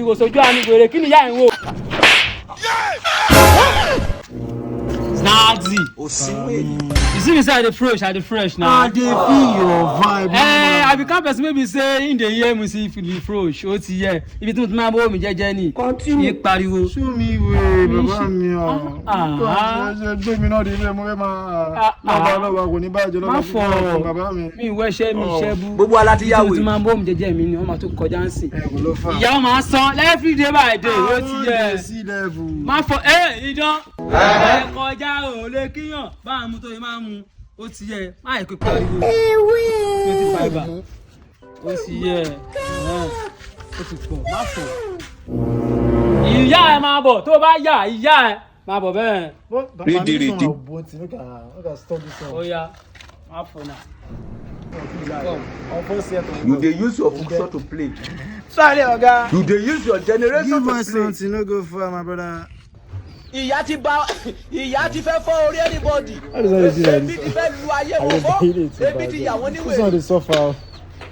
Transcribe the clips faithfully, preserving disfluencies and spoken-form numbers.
Ìwò sójú àánú wèrè, kí ni ìyá ẹ̀ ń wò? Snazi. You see me say I dey fresh, I dey fresh now. I dey feel your vibe. Eh, I become person wey be say him dey hear me say if you dey fresh, ó ti yẹ. Ibi tí mo ti máa bọ́ mi jẹ́jẹ́ ni. Continue. Ní pariwo. Show me way, bàbá mi o. Ah, ah. Ṣé gbé mi náà dé ibẹ̀ mo fẹ́ máa. Ah, lọ́ba ah. Lọ́ba kò ní bàjẹ́ lọ́ba. Má fọ̀. Bàbá mi. Mi ìwọ ẹṣẹ́ mi ìṣẹ́bù. Gbogbo wa la ti yá wèrè. Ibi tí mo ti máa bọ́ mi jẹ́jẹ́ mi ni wọ́n máa tó kọjá ń sìn. Ẹ kò ló fà. Ìyá wọn máa san every day by day. Ó ti yẹ. Má fọ̀. Eh, idán. Ẹ kọjá o, lè kíyàn. Bá a mú tó yẹ máa mú. Ó ti yẹ. Má yẹ kó pariwo. Twenty five. Ó ti yẹ. Ó ti pọ̀. Má fọ̀. Ìyá ẹ máa bọ̀. Tó bá yà, ìyá ẹ máa bọ̀ bẹ́ẹ̀. Read the reading. Ó yá. Má fọ̀ náà. You dey use your function to play. Sorry, Oga. You dey use your generation to play. Give us something, no go far, my brother. Ìyá ti ba, ìyá ti fẹ́ fọ́ orí anybody. How does that do that? Ebi ti fẹ́ lu ayé wọn fọ́. Ebi ti yà wọ́n níwèé. This one dey suffer.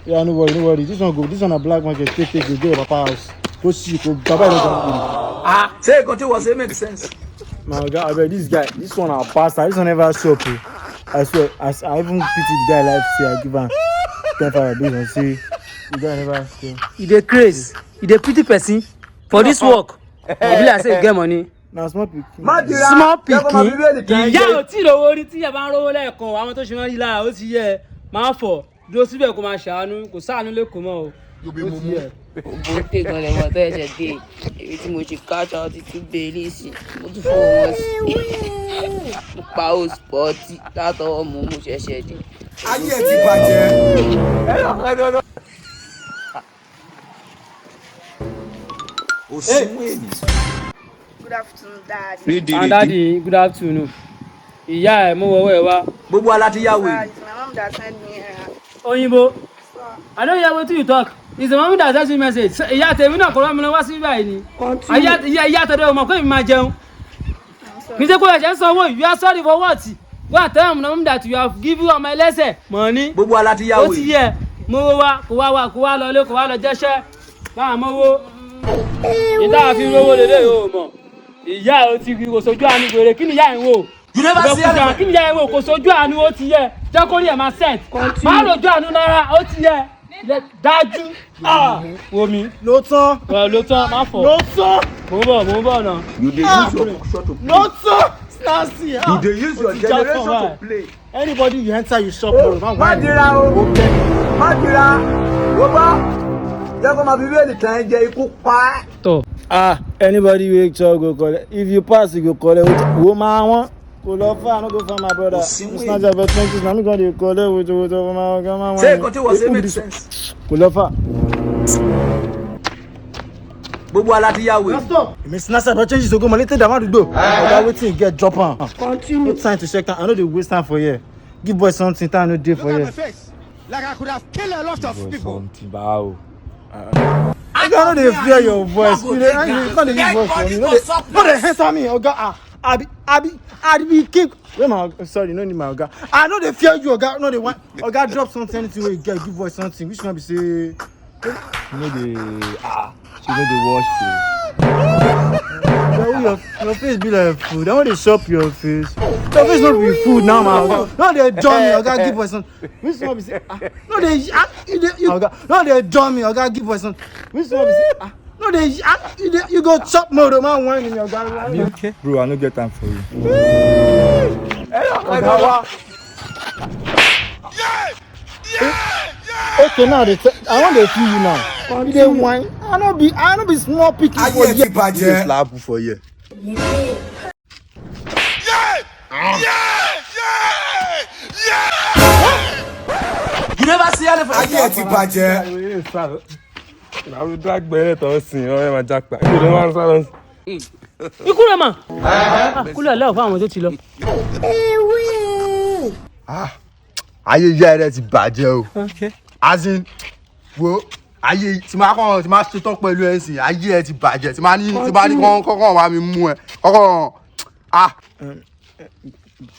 Yeah, no worry, no worry. This one go, this one na black market. Take, take, go get your papa house. Go see, go baba no go. Ah, say nǹkan tí wọ́n say make sense. My oga, abeg, this guy, this one na pastor. This one never chop o. I swear, as I even pity the guy life, say I give am ten five based on say the guy never chop. You dey craze. You dey pity person for this work. E be like say you get money. Na small pikin. Má dira. Small pikin. Ìyá ò tí ì rówó rí, tí ìyá bá ń rówó lẹ́ẹ̀kan, àwọn tó ṣe máa ń yí lára, ó ti yẹ. Má fọ̀. Dúró síbẹ̀ kó máa ṣàánú, kò sáàánú lẹ́kọ̀ọ́ mọ́ o. Ó ti yẹ. Bó tè gan lẹ́mọ̀ tó ẹ̀ṣẹ̀ dé, èyí tí mo ṣe catch out two baileys, mo tún fọ́ wọn sí. Mo pa ó spọ́tì látọwọ́ mo, mo ṣẹ̀ṣẹ̀ dé. Ayé ẹ ti bàjẹ́. Òsínwó ènìyàn. Good afternoon, Daddy. Read the reading. Daddy, good afternoon. Ìyá ẹ̀, mo wọ̀wọ́ ẹ̀ wá. Gbogbo wa la ti yá wèrè. It's my mom that sent me here. Òyìnbó. I don't hear wetin you talk. It's the mommy that sent me message. Ìyá tèmi náà kò rán mi lọ wá sí báyìí ni. Ìyá ìyá tẹ̀lé ọmọ pé mi máa jẹun. Kì í ṣe kó ẹ̀jẹ̀ ń sanwó. You are sorry for what? Go and tell your mom that you have given ọmọ ẹlẹ́sẹ̀ money. Gbogbo wa la ti yá wèrè. Ó ti yẹ. Mo wá kó wá wá kó wá lọ lé kó wá lọ jẹ́ṣẹ́. Bá a mọ́wó. Ìdá àfi rówó lélẹ̀ yóò mọ̀. Ìyá ẹ̀ ó ti rí kò sójú àánú wèrè. Kí ni ìyá ẹ̀ ń wò? You never see anything. Kí ni ìyá ẹ̀ ń wò? Kò sójú àánú ó ti yẹ. Jẹ́ kó rí ẹ̀ máa set. Má lójú àánú lára, ó ti yẹ. Dájú. Ah, wò mí. Ló tán. Ló tán, má fọ̀. Ló tán. Mò ń bọ̀, mò ń bọ̀ náà. You dey use your function to play. Ló tán. Snazzy. You dey use your generation to play. Anybody you enter, you shop for. Má dira o. Má dira. Ó bá. Jẹ́ kó máa fi bíbélì tàn ẹ́ jẹ ikú pa. Tọ̀. Ah, anybody wey chop go collect. If you pass, you go collect. Wo máa wọ́n. Kò lọ far, no go far, my brother. This na the opportunities. Na me gonna dey collect with with with my oga, my one. Say nǹkan tí wọ́n say make sense. Kò lọ far. Gbogbo wa la ti yá wèrè. Èmi sinasa bẹ change ìṣògo mọ̀lẹ́tẹ̀ dàmú àdúgbò. Ọ̀gá wetin get drop am. Continue. No time to check time. I no dey waste time for here. Give boy something, time no dey for here. Look at my face. Like I could have killed a lot of people. Something, báwo. Oga, no dey fear your voice. You dey, you dey, no dey use voice for me. No dey, no dey enter me, oga. Ah, abi, abi, abi keep. Where my, sorry, no need my oga. I no dey fear you, oga. No dey want, oga, drop something, anything wey you get, give voice something. Which one be say? You no dey, ah, she no dey wash face. Your, your face be like food. I want to shop your face. Your face no be food now, my oga. No dey draw me, oga, give voice something. Which one be say, ah, no dey, ah, you dey, you, oga, no dey draw me, oga, give voice something. Which one be say, ah, no dey, ah, you dey, you go chop more, man, wine in your oga. Are you okay? Bro, I no get time for you. Oga, wa. Okay, now they t-, I want to see you now. You dey wine. I no be, I no be small pikin for here. Ayé ti bàjẹ́. You dey slap for here. You never see anything. Ayé ti bàjẹ́. Àwọn ìdúrà gbẹ̀rẹ̀ tó ń sìn, ọ̀rẹ́ máa jápa. Kí ló máa ń sá lọ sí? Ikú rẹ̀ mà. Ah, kúlẹ̀ lẹ́wọ̀ fún àwọn tó ti lọ. Ah, ayé ìyá rẹ̀ ti bàjẹ́ o. Okay. As in, wo, ayé tí máa kàn, tí máa ṣetán pẹ̀lú ẹ̀ sìn, ayé ẹ̀ ti bàjẹ́. Tí máa ní, tí máa ní kán, kán, kán wá mi mú ẹ. Kán, kán, ah.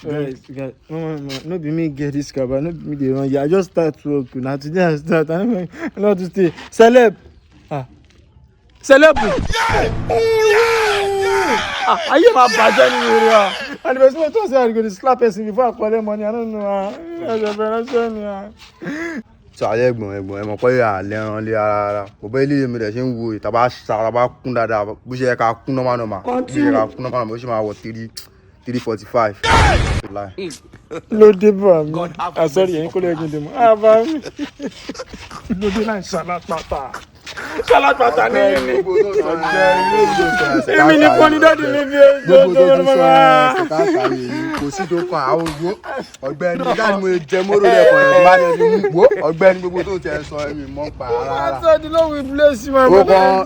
Guys, guys, no, no, no, no be me get this kaba, no be me dey run here. I just start work, na today I start. I no know, I no know how to stay. Celeb. Ah. Celeb. Ah, ayé máa bàjẹ́ nínú eré wa. And the person wey talk say I go dey slap person before I collect money, I don't know. Ah, ẹ jẹ́ bẹ̀rẹ̀ ṣẹ́ ni. Ah. Sọ ayé ẹ̀gbọ́n ẹ̀gbọ́n ẹ mọ̀ pé à lẹ́ran lé ara ara. Bọ̀bọ̀ ilé mi rẹ̀ ṣe ń wo ìta bá ṣá ta bá kún dáadáa bó ṣe yẹ ká kún normal normal. Bó ṣe yẹ ká kún normal normal ó ṣe máa wọ three three forty five. Ló dé bá mi. Ah, sorry, ẹ̀yin kò lè gbìn dé mọ́. Ah, bá mi. Ló dé láì ṣàlàpàtà. Ṣàlàpàtà ní yín ni. Èmi ni pọ́nidọ́dì mi bí ojú Gbogbo ojú tó ọmọ ti sọ máa. ẹ̀ ṣe ká kàwé yìí kò sí tó kàn àwọn owó. Ọ̀gbẹ́ni jáde mo jẹ móró lẹ́kọ̀ọ́ yẹn má lè fi mú wo. Ọ̀gbẹ́ni gbogbo tó tẹ sọ ẹ̀mí mọ́ pa ara. Pastor, the Lord will bless you, my Ó brother. kàn-